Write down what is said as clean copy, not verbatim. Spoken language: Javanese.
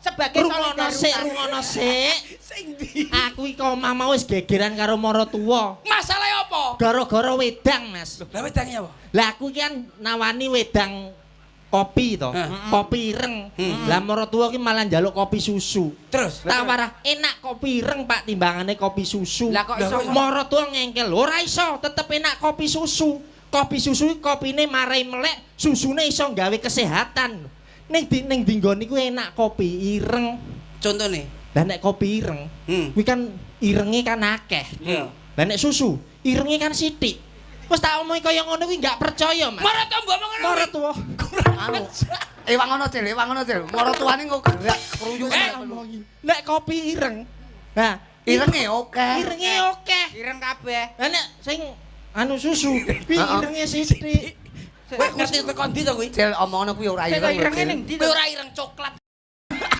Sebagai Rungono sik, solidaritas. Rungono sik. Sing ndi? Aku iki omah mau wis gegeran karo maratuwa. Masalahe apa? Gara-gara wedang, Mas. Lah, wedange apa? Lah, aku iki kan nawani wedang kopi to, kopi ireng. Lah, maratuwa ki malah njaluk kopi susu. Terus? Tak warah, enak kopi ireng, Pak, timbangane kopi susu. Lah, kok iso? Maratuwa ngengkel, ora iso, tetep enak kopi susu. Kopi susu iki kopine marai melek, susune iso gawe kesehatan. Ning dinggon iku enak kopi ireng. Contone. Lah, nek kopi ireng, kuwi kan irenge kan akeh. Lah, nek susu, irenge kan sithik. Wis tak omongi kaya ngono kuwi gak percaya, Mas. Maratuwa mbok omong ngono kuwi. Maratuwa. Anu. Ewang ngono, Cil, ewang ngono, Cil. Maratuwane kok gerak kruyuk. Eh. Nek kopi ireng. Nah, Irenge oke. Irenge akeh. Ireng kabeh. Lah, nek sing anu susu, kuwi irenge sithik. Kowe ngerti teko ndi to kuwi? Cil, omongan kuwi ora Sing ireng. irenge ning ndi? Kuwi ora ireng, coklat.